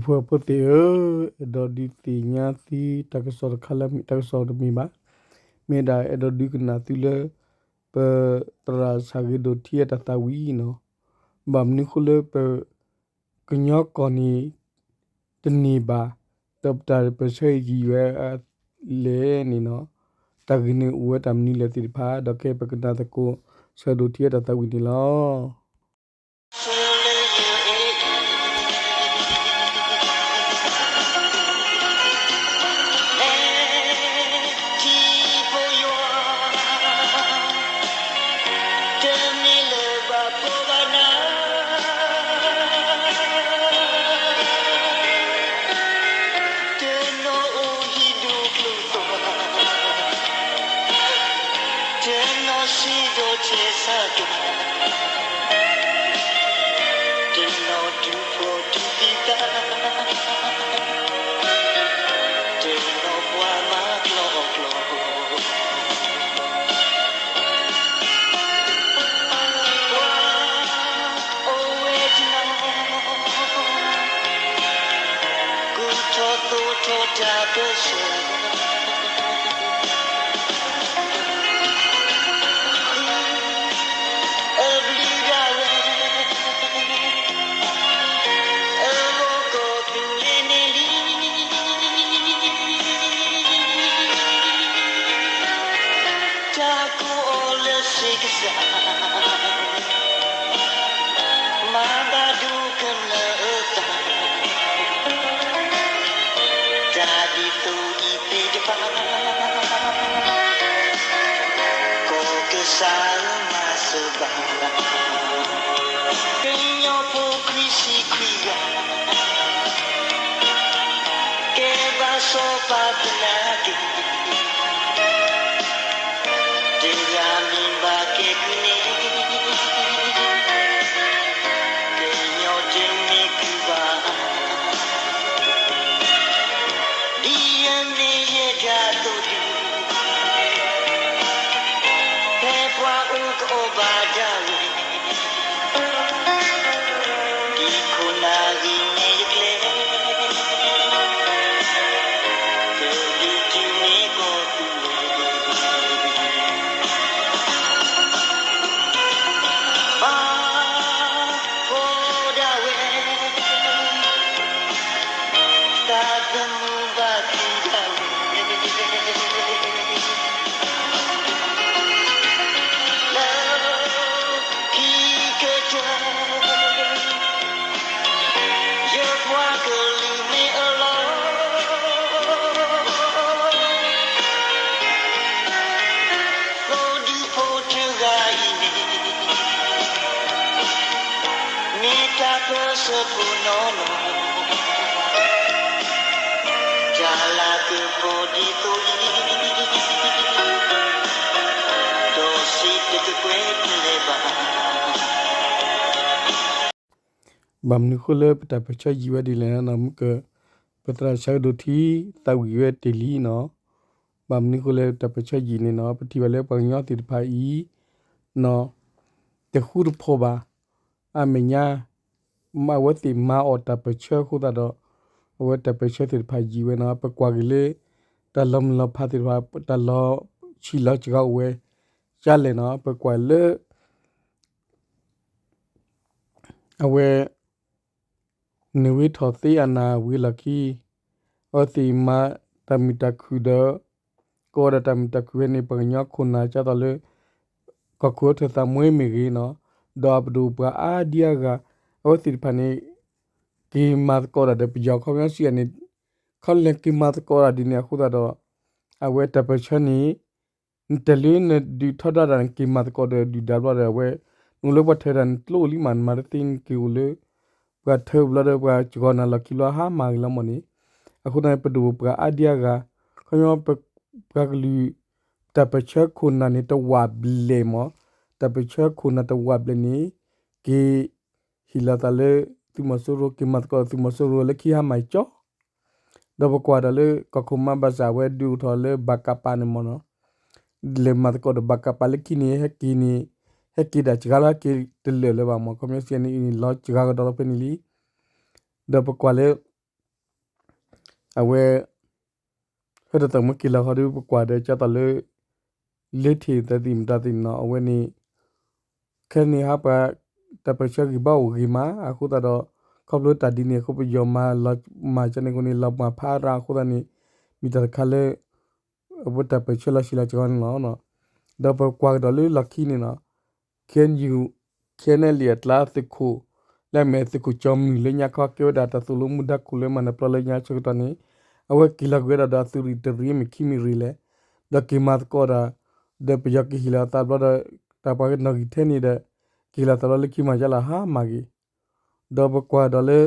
ဖိဖိသ့ၣ်ဧၢ, အဲၣ်ဒိးဒုးသ့ၣ်ညါသုတၢ်ကစီၣ်တခါလၢ တၢ်ကစီၣ်တမ့ၢ်ဘၣ်. မ့ၢ်ဒၣ်အဲၣ်ဒိးဒုးကနၣ်သုလၢ ပသရၣ်ဆၣ်ဂ့ၤဒိၣ်ထံအတၢ်သးဝံၣ်နီၤ, ဘၣ်မနုၤဃိလၢပ ကညီကီၢ်န့ၣ် တန့ၢ်ဘၣ်, ဒီးပတၢ်ပၢၢ်ဆၢယံာ်ဝဲလဲၣ်န့ၣ်နီၤ, တၢ်ဂ့ၢ်န့ၣ်အိၣ်ဝဲတၢ်မနုၤလဲၣ်သ့ၣ်တဖၣ် ဒီးခဲအံၤပကနၣ်သကိး ဆၣ်ဂ့ၤဒိၣ်ထံအတၢ်သးဝံၣ်န့ၣ်လီၤ. တမ့ၢ်လၢဘၣ်ဖှီၣ်ဘၣ်နး, တနီၤအိၣ်ဟံၣ်ဒူကျိၤသွါ, တနီၤစံးဒီးထဲဆၢက့ၤ, တနီၤဒူဖိဒူသံသး, တနီၤပှၤမၤကျီအကျီ, ပှၤအိၣ်ဝဲတနီၤ ကူၣ်ထီၣ်သိးထီၣ်တၢ်ပၢၢ်ဆၢ အဘျုးဒၣ်ဝဲ အလီၢ်ကီၢ်သူလ့ၤန့ၣ်လံ, တၢ်ကိးအီၤလၢစ့ကစၢ်, မၤဘၣ်ဒိကမျၢၢ်အသး, တၢ်ဒ်သိးအံၤသ့ၣ်တဖၣ် ကီၢ်ကစၢ်ဧၢမၤစၢၤဘၣ်, ကညီဖိခွံဆံခွံဂၤ ကဲဘၣ်စီၤပၤသနာ်က့ တဂၤမ့ၢ်ဘၣ်ကဲကုၢ်န့ၣ် ကညီတမ့ၢ်ကုၢ်ဘၣ်, ဒ်ယမ့ၢ်ယဲဒၣ်အသိးဒုး ဖဲပှၤအိၣ်ကအီၣ်ဘၣ်ဒၣ်ဝဲ ဒ်ခိၣ်နၢ်ဂ့ၤန့ၢ်ယကျဲ, တဒုးတုၤမ့ၢ်ကီၢ်သူလ့ၤ, ဘၣ်ဖှီၣ်ဒၣ်ဝဲ သးသမူဘၣ်သံဒၣ်ဝဲ လၢခံကတၢၢ် ယပှၤကလုာ်မ့ၢ်အလီၢ် သိဒူဖိတဂၤအံၤန့ၣ် မ့ၢ်တၢ်ပၢၢ်ဆၢဖိနီၢ်နီၢ်, တၢ်လၤကပီၤဒ်သိးအံၤ ဒီးစံးတကကွဲးတလဲၤဘၣ်. ဘၣ်မနုၤဃိလၢပတၢ်ပၢၢ်ဆၢယံာ်ဝဲဒ်လဲၣ်န့ၣ် မ့ၢ်က ပသရၣ်ဆၣ်ဂ့ၤဒိၣ်ထံသးဝံၣ်ဝဲတ့ၢ်လံနီၤ, ဘၣ်မနုၤဃိလၢပတၢ်ပၢၢ်ဆၢယံာ်န့ၣ်နီၤ ပထံၣ်ဘၣ်လၢပှၤကညီသ့ၣ်တဖၣ်အံၤ နီၤ တဃူတဖိးဘၣ်. အမဲာ်ညါ အဝဲသ့ၣ်မၤအီၣ်တၢ်ပၢၢ်ဆၢအဃိသတးဒီး အဝဲတၢ်ပၢၢ်ဆၢသ့ၣ်တဖၣ်ယံာ်ဝဲနီၤ, ပကွၢ်က့ၤလၢ တၢ်လီၤမုၢ်လီၤဖးသ့ၣ်တဖၣ် တၢ်လီၤဆံးလီၤစှၤအိၣ်ဝဲ ကလဲၣ်နီၤ, ပကွၢ်လၢ အဝဲ နၢၤဝ့ထီၣ်သ့အနၢ်ဝ့ၢ်လီၢ်ခံ အဝဲသ့ၣ်မၤတၢ်မုာ်တၢ်ခုၣ်ဒီး ကအိၣ်ဒီးတၢ်မုာ်တၢ်ခုၣ်ဝဲန့ၣ် ပှၤကညီခိၣ်နၢ်ကၢ်သိးလၢ ကီၢ်ခိၣ်အထၢၣ်သးမွဲမ့ၢ်ဂ့ၤနီၤ, ဒီးအပဒိၣ်ပှၤအါဒံအါဂၤ အဝဲသ့ၣ်တဖၣ်န့ၣ် က့ၤမၤသကိးတၢ်ဒီးပယီၤ ခီပညီစံးန့ၣ် ခီလဲၣ်က့ၤမၤသကိးတၢ်ဒ်န့ၣ်အဃိသတးဒီး အဝဲတၢ်ပၢၢ်ဆၢန့ၣ် နတဲလၢနဒုးထီဒါတၢ်န့ၣ် က့ၤမၤသကိးဒီးဒုၣ်ဒါဘျီဒီး အဝဲ နအိၣ်လၢပှၤထၢတၢ်န့ၣ် တလိၣ်လံမး နမၤတသ့ နက့ၤအိၣ်လၢ ပှၤထၢဘျီဒီးပှၤစှီၤနၤလီၢ်ခံလီၤ ဟါမၢ်ဂ့ၤလီၤမးန့ၣ်, အဃိသတးန့ၣ် ပဒိၣ်ပှၤအါဒံအါဂၤ ခီပညီ ပှၤကလုာ် တၢ်ပၢၢ်ဆၢခိၣ်နၢ်န့ၣ် တဝာ်ဘျဲၣ်မး, တၢ်ပၢၢ်ဆၢခိၣ်နၢ်တဝာ်ဘျဲၣ်န့ၣ် က့ၤ ဟ့ၣ်လီၤသးလၢ သုးမီၤစိရိၤ က့ၤမၤသကိးသုးမီၤစိရိၤလၢခံဟါမၢ်ကၠီ ဒီးပကွၢ်ဒီးလၢ ကီၢ်ခိၣ်မးဘၣ်ဆၣ် အဝဲဒုးအိၣ်ထီၣ်လၢဘၣ်ကးပးန့ၣ်မးနီၤ, လဲၤမၤသကိးဒီးဘၣ်ကးပးလၢခံန့ၣ် ဟဲက့ၤန့ၣ် ဟဲက့ၤဒၣ်စှၤလၢဟဲက့ၤတလၢာ်လၢၤဘၣ်မး ခီပညီစံးန့ၣ်အံၤန့ၣ် လီၤစှၤကဒီးလီၤဖဲန့ၣ်လံ, ဒီးပကွၢ်လၢ အဝဲ ဟဲတသးမ့ၢ်က့ၤလီၤခီဒုး ပကွၢ်ဒီးကၢ်သိးလၢ လၢထံၣ်သးသ့ၣ်မတၤသ့ၣ်နီၤ အဝဲန့ၣ် ခဲန့ၣ်ဟါပှၤ တၢ်ပၢၢ်ဆၢဂံၢ်ဘါအိၣ်ဂ့ၤမး အဃိသတးဒီး ခီဖျိတၢ်ဒ်န့ၣ်အဃိ ပယီၤမၤလီၤမၢ်ကန့ၣ်အဃိန့ၣ် လီၤမၢ်ဖးရၣ်အဃိသတးန့ၣ် မ့ၢ်တၢ်တခါလၢ အဝဲတၢ်ပၢၢ်ဆၢလီၤဆံးလီၤစှၤန့ၣ်လီၤ. ဒီးပကွၢ်ကဒီးလၢလီၢ်ခံန့ၣ်နီၤ KNU KNLA အကျါသုးခိၣ် လၢအမ့ၢ်သုးခိၣ်ကၠီမုၢ်လၢညါခီ ကဲဝဲဒၣ်တၢ်သိၣ်လိမူဒါခိၣ်လၢမၤနၢၤပျီလၢညါဆၢကတီၢ်န့ၣ် အဝဲက့ၤလီၤကွံာ်ဝဲဒၣ်ဒီးအသုးရ့ၣ်တရ့ၣ်မ့ၢ်ခံမ့ၢ်ရ့ၣ်လဲၣ် ဒီးက့ၤမၤသကိးတၢ် ဒီးပယီၤက့ၤဟ့ၣ်လီၤအသးဘျီဒီး တၢ်ပှၤကနီၣ်ဂံၢ်ထဲန့ၣ်ဒီး က့ၤလီၤသးဘျီလၢခံမၤကလီၤဟါမၢ်ဂ့ၤ ဒီးပကွၢ်ဒီးလၢ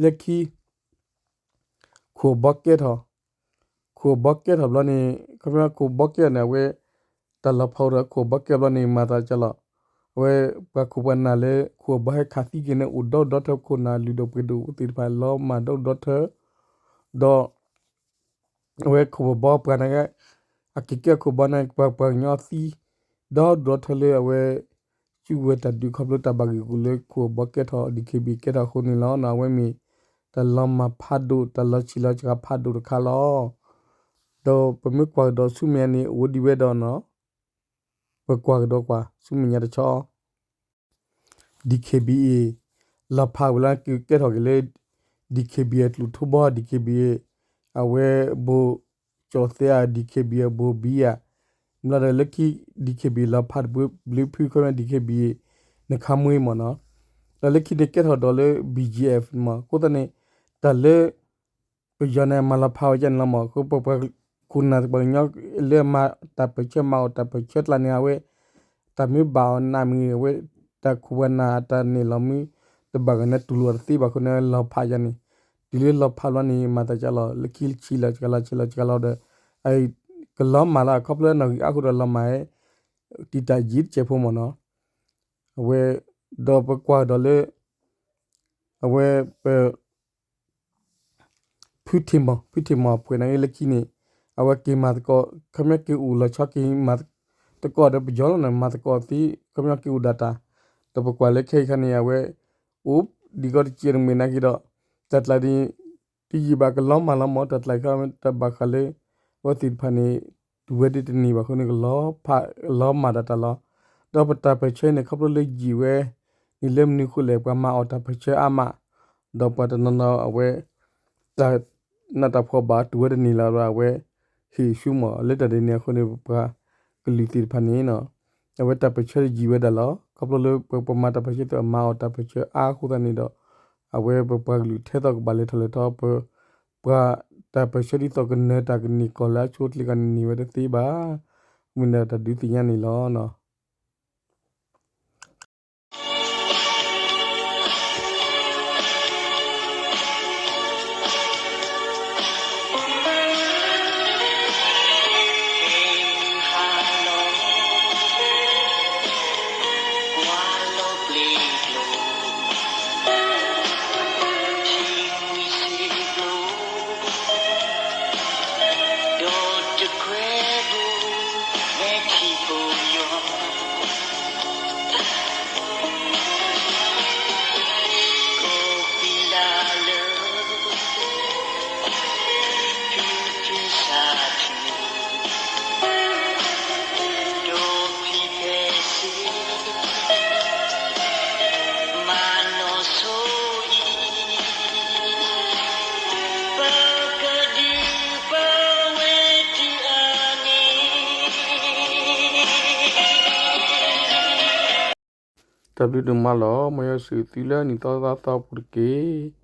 လၢခံ ခိၣ်ဘီကဲထီၣ် ခိၣ်ဘီကဲထီၣ်ဘျီန့ၣ် ခီဖျိခိၣ်ဘီကဲထီၣ်န့ၣ် အဝဲ တၢ်လီၤဖးအိၣ်ဒီးခိၣ်ဘီကဲဘျီန့ၣ် မၤသးကလီၤ အဝဲပှၤခိၣ်ပှၤနၢ်လၢ ခိၣ်ဘီဟဲခးသံက့ၤန့ၣ် အိၣ်ဒီဒူၣ်ဒီထၢ ခိၣ်နၢ်လုၢ်ဒိၣ်ပှ့ၤဒိၣ်သ့ၣ်တဖၣ် လီၤမၢ်ဒီဒူၣ်ဒီထၢ ဒီး အဝဲခိၣ်ဘီပှၤန့ၣ် အက့ၤကဲခိၣ်ဘီန့ၣ် ပှၤပှၤကညီသံ ဒီဒူၣ်ဒီထၢလၢအဝဲ စုကဝဲၤတၢ်ဒုးခီဖျိတၢ်ဘၣ်ဂ့ၢ်ဂူာ်လၢခိၣ်ဘီကဲထီၣ် DKBA ကဲထီၣ်အဃိန့ၣ်လီၤ. အဝဲမ့ၢ် တၢ်လီၤမၢ်ဖးဒိၣ် တၢ်လီၤဆံးလီၤစှၤဖးဒိၣ်တခါလီၤ. ဒီးပမ့ၢ်ကွၢ်ကဒီးဆူမဲာ်ညါန့ၣ် အိၣ်ဒံးဝဲဒီးနီၤ ပကွၢ်ကဒီးကွၢ် ဆူမဲာ်ညါတဆီ DKBA လီၤဖးဝဲလၢကကဲထီၣ်က့ၤလၢ DKBA အကလုာ်ထူဘီ DKBA အဝဲဘိၣ်ကၠီၣ်သဲဧါ DKBA အဘိၣ်ဘံဧါ မ့ၢ်လီၤဒီးလၢခံ DKBA လီၤဖးတဘျုးဖုခီ DKBA နခါမှ့မ့ၢ်နီၤ ဒီးလၢခံန့ၣ်ကဲထီၣ်ဒီးလၢ BGF မ့ၢ် အဃိသတးန့ၣ် တၢ်လၢ ပယီၤန့ၣ် မၤလီၤဖးဝဲဒ်န့ၣ်လီၤမး အဃိပပှၤခိၣ်နၢ်ပှၤကညီ လၢအမၤတၢ်ပၢၢ်ဆၢ မၤအီၣ်တၢ်ပၢၢ်ဆၢကျါန့ၣ် အဝဲ တၢ်မ့ၢ်ဘၣ်အီၤနးမ့ၢ်ဂ့ၤ အဝဲ တၢ်ခိၣ်ပှၤနၢ်အတၢ်န့ၣ်လီၤမ့ၢ် တဘၣ်ဂ့ၤန့ၣ် တူၢ်လိာ်အီၤတသ့ဘၣ်အဃိန့ၣ် လီၤဖးယါန့ၣ် တုၤလၢလီၤဖးဘျီန့ၣ် မၤသးကလီၤ လၢခံဆံးလီၤစှၤလီၤ ဆံးလီၤစှၤလီၤဒီး ကလီၤမၢ်လီၤ ခီဖျိနီၣ်ဂံၢ်အါဃိဒီးလီၤမၢ် တံာ်တာ်ယံာ်တစဲးဖိမ့ၢ်နီၤ အဝဲ ဒီးပကွၢ်ကဒီးလၢ အဝဲပ ဖုထံၣ်မီၢ် ဖုထံၣ်မီၢ်အဖှဲးန့ၣ်လၢခံန့ၣ် အဝဲက့ၤမၤသကိး ခီပညီက့ၤအိၣ်လီၤဆီက့ၤမၤသကိးဒီးပယီၤလီၤန့ၣ် မၤသကိးသ့ ခီပညီက့ၤအိၣ်ဒၣ်တၢ် ဒီးပကွၢ်လၢခဲအံၤခါန့ၣ် အဝဲ အိၣ်ဒံးကီးတစဲးတမှဲၤနာ်က့ဒီး တၢ်ကျါဒ် တယံာ်ဘၣ်ကလီၤမၢ်လီၤမၢ် တၢ်ကျါခါတဘၣ်ဃးလၢ အဝဲသ့ၣ်တဖၣ်န့ၣ် တုၤဝဲဒ်တနံၤဘၣ်အဃိန့ၣ် ကလီၤဖး ကလီၤမၢ်ဒၣ်တၢ်လီၤ. ဒီးပတၢ်ပၢၢ်ဆၢန့ၣ် ခီဖျိလၢယံာ်ဝဲ န့ၣ်လၢမနုၤအဃိလဲၣ် ပှၤမၤအီၣ်တၢ်ပၢၢ်ဆၢအါမး ဒီးပှၤတနီၤနီၤအဝဲ တၢ်နးတၢ်ဖှီၣ်ဘၣ်တုၤဝဲတနံၤလၢ်လၢ် အဝဲ ဟ့ၣ်ဆူမီၢ် လၢတၢ်ဒ်န့ၣ်အဃိန့ၣ် ပပှၤကလုာ်သ့ၣ်တဖၣ်န့ၣ် အဝဲတၢ်ပၢၢ်ဆၢယံာ်ဝဲဒၣ်လီၤ. ခီဖျိလၢပပှၤမၤတၢ်ပၢၢ်ဆၢသ့ၣ်အမၤအီၣ်တၢ်ပၢၢ်ဆၢအါအဃိသတးန့ၣ်ဒီး အဝဲပပှၤကလုာ်ထဲသိးကဘၣ်လဲၤထီၣ်လဲၤထီ ပ ပှၤတၢ်ပၢၢ်ဆၢဒ်သိးကနၢၤတၢ်ကန့ၢ်ကီၢ်လၢအဆိအချ့ကန့ၢ်ဝဲတသ့ဘၣ်. မ့ၢ်ဒၣ်တၢ်ဒုးသ့ၣ်ညါန့ၣ်လီၤ. တၢ်ဘျုးဒိၣ်မးလီၤ. မ်ယွၤဆိၣ်ဂ့ၤသုလၢနံၣ်သီသီသီအပူၤတက့ၢ်.